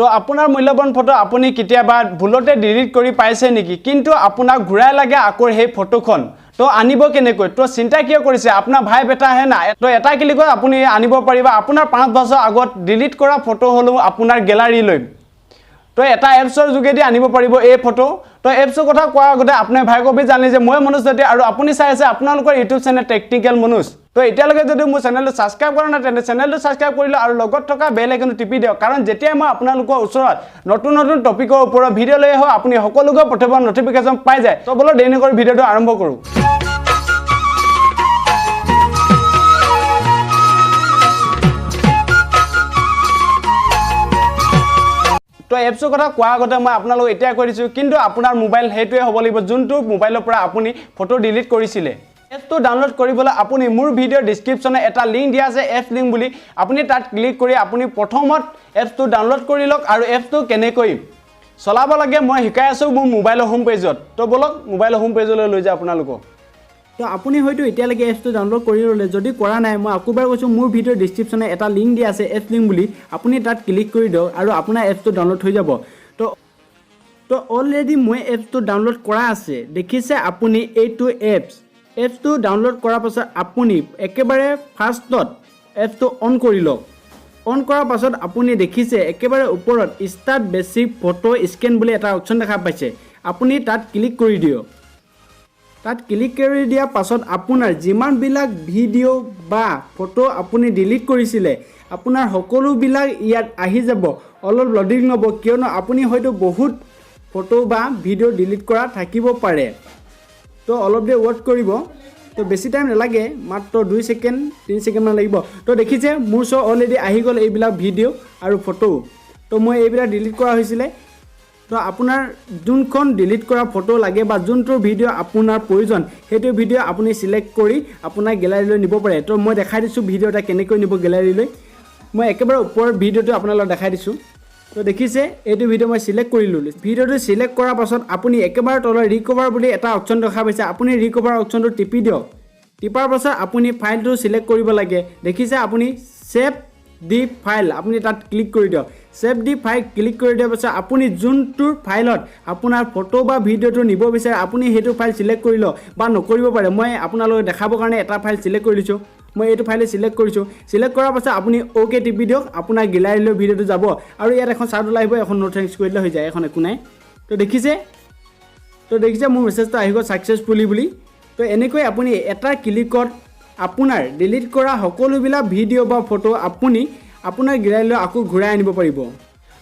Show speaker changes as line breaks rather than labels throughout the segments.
তো আপোনাৰ মূল্যৱান ফটো আপুনি কেতিয়াবা ভুলতে ডিলিট কৰি পাইছে নেকি? কিন্তু আপোনাক ঘূৰাই লাগে আকৌ সেই ফটোখন, তো আনিব কেনেকৈ? তো চিন্তা কিয় কৰিছে? আপোনাৰ ভাই বেটা হে না। তো এটা ক্লিকত আপুনি আনিব পাৰিব আপোনাৰ 5 বছৰ আগত ডিলিট কৰা ফটো হ'লেও আপোনাৰ গেলাৰীলৈ। তো এটা এপছৰ যোগেদি আনিব পাৰিব এই ফটো। তো এপছৰ কথা কোৱাৰ আগতে আপোনাৰ ভাইকবি জানি যে মই মনোজ দত্ত আৰু আপুনি চাই আছে আপোনালোকৰ ইউটিউব চেনেল টেকনিকেল মনোজ। তো এতিয়ালৈকে যদি মোৰ চেনেলটো ছাবস্ক্ৰাইব কৰা নাই, তেন্তে চেনেলটো ছাবস্ক্ৰাইব কৰি লওক আৰু লগত থকা বেল আইকনটো টিপি দিয়ক, কাৰণ যেতিয়াই মই আপোনালোকৰ ওচৰত নতুন নতুন টপিকৰ ওপৰত ভিডিঅ' লৈ আহোঁ, আপুনি সকলোকে প্ৰথমে নটিফিকেশ্যন পাই যায়। তো ব'লক, দেৰি নকৰি ভিডিঅ'টো আৰম্ভ কৰোঁ। তো এপছৰ কথা কোৱাৰ আগতে মই আপোনালোকক এতিয়া কৈ দিছোঁ, কিন্তু আপোনাৰ মোবাইল সেইটোৱে হ'ব লাগিব যোনটো মোবাইলৰ পৰা আপুনি ফটো ডিলিট কৰিছিলে। এপছটো ডাউনলোড কৰিবলৈ আপুনি মোৰ ভিডিঅ' ডিছক্ৰিপশ্যনে এটা লিংক দিয়া আছে, এপছ লিংক বুলি। আপুনি তাত ক্লিক কৰি আপুনি প্ৰথমত এপছটো ডাউনলোড কৰি লওক আৰু এপছটো কেনেকৈ চলাব লাগে মই শিকাই আছোঁ মোৰ মোবাইলৰ হোম পেজত। তো ব'লক, মোবাইলৰ হোম পেজলৈ লৈ যাওঁ আপোনালোকক।
তো আপুনি হয়তো এতিয়ালৈকে এপছটো ডাউনলোড কৰি ল'লে। যদি কৰা নাই, মই আকৌ এবাৰ কৈছোঁ, মোৰ ভিডিঅ'ৰ ডিছক্ৰিপশ্যনে এটা লিংক দিয়া আছে এপছ লিংক বুলি। আপুনি তাত ক্লিক কৰি দিয়ক আৰু আপোনাৰ এপছটো ডাউনলোড হৈ যাব। তো অলৰেডি মই এপছটো ডাউনলোড কৰা আছে। দেখিছে আপুনি এইটো এপছ। এপছটো ডাউনলোড কৰাৰ পাছত আপুনি একেবাৰে ফাৰ্ষ্টত এপছটো অন কৰি লওক। অন কৰাৰ পাছত আপুনি দেখিছে একেবাৰে ওপৰত ষ্টাৰ্ট বেছিক ফটো স্কেন বুলি এটা অপশ্যন দেখা পাইছে। আপুনি তাত ক্লিক কৰি দিয়ক। তাত ক্লিক কৰি দিয়াৰ পাছত আপোনাৰ যিমানবিলাক ভিডিঅ' বা ফটো আপুনি ডিলিট কৰিছিলে, আপোনাৰ সকলোবিলাক ইয়াত আহি যাব। অলপ লোডিং ল'ব, কিয়নো আপুনি হয়তো বহুত ফটো বা ভিডিঅ' ডিলিট কৰা থাকিব পাৰে। তো অলপ দেৰি ৱেইট কৰিব। তো বেছি টাইম নালাগে, মাত্ৰ 2 ছেকেণ্ড, 3 ছেকেণ্ডমান লাগিব। তো দেখিছে, মোৰ ওচৰত অলৰেডি আহি গ'ল এইবিলাক ভিডিঅ' আৰু ফটো। তো মই এইবিলাক ডিলিট কৰা হৈছিলে। তো আপোনাৰ যোনখন ডিলিট কৰা ফটো লাগে বা যোনটো ভিডিঅ' আপোনাৰ প্ৰয়োজন, সেইটো ভিডিঅ' আপুনি চিলেক্ট কৰি আপোনাৰ গেলাৰীলৈ নিব পাৰে। তো মই দেখাই দিছোঁ ভিডিঅ' এটা কেনেকৈ নিব গেলাৰীলৈ। মই একেবাৰে ওপৰৰ ভিডিঅ'টো আপোনালোকক দেখাই দিছোঁ। তো দেখিছে, এইটো ভিডিঅ' মই চিলেক্ট কৰি ল'লোঁ। ভিডিঅ'টো চিলেক্ট কৰাৰ পাছত আপুনি একেবাৰে তলত ৰিকভাৰ বুলি এটা অপশ্যন দেখা পাইছে। আপুনি ৰিকভাৰ অপশ্যনটো টিপি দিয়ক। টিপাৰ পাছত আপুনি ফাইলটো চিলেক্ট কৰিব লাগে। দেখিছে আপুনি, ছেভ দি ফাইল, আপুনি তাত ক্লিক কৰি দিয়ক। ছেভ দি ফাইল ক্লিক কৰি দিয়াৰ পাছত আপুনি যোনটো ফাইলত আপোনাৰ ফটো বা ভিডিঅ'টো নিব বিচাৰে, আপুনি সেইটো ফাইল চিলেক্ট কৰি লওক বা নকৰিব পাৰে। মই আপোনালোকক দেখাবৰ কাৰণে এটা ফাইল চিলেক্ট কৰি দিছোঁ। মই এইটো ফাইলে চিলেক্ট কৰিছোঁ। চিলেক্ট কৰাৰ পাছত আপুনি অ'কে টিপি দিয়ক। আপোনাৰ গেলাৰীলৈ ভিডিঅ'টো যাব আৰু ইয়াত এখন চাৰ্ট ওলাই আহিব। এখন ন' thanks কৰি দিলে হৈ যায়, এখন একো নাই। তো দেখিছে, মোৰ মেছেজটো আহি গ'ল ছাকচেছফুলি বুলি। তো এনেকৈ আপুনি এটা ক্লিকত আপোনাৰ ডিলিট কৰা সকলোবিলাক ভিডিঅ' বা ফটো আপুনি আপোনাৰ গেলাৰীলৈ আকৌ ঘূৰাই আনিব পাৰিব।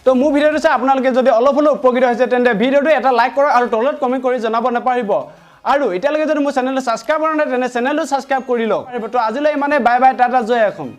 তো মোৰ ভিডিঅ'টো চাই আপোনালোকে যদি অলপ হ'লেও উপকৃত হৈছে, তেন্তে ভিডিঅ'টো এটা লাইক কৰক আৰু তলত কমেণ্ট কৰি জনাব নাপাহৰিব। আৰু এতিয়ালৈকে যদি মোৰ চেনেলটো ছাবস্ক্ৰাইব কৰা নাই, তেন্তে চেনেলটো ছাবস্ক্ৰাইব কৰি লওক। তো আজিলৈ ইমানে। বাই বাই, টাটা, জয় অসম।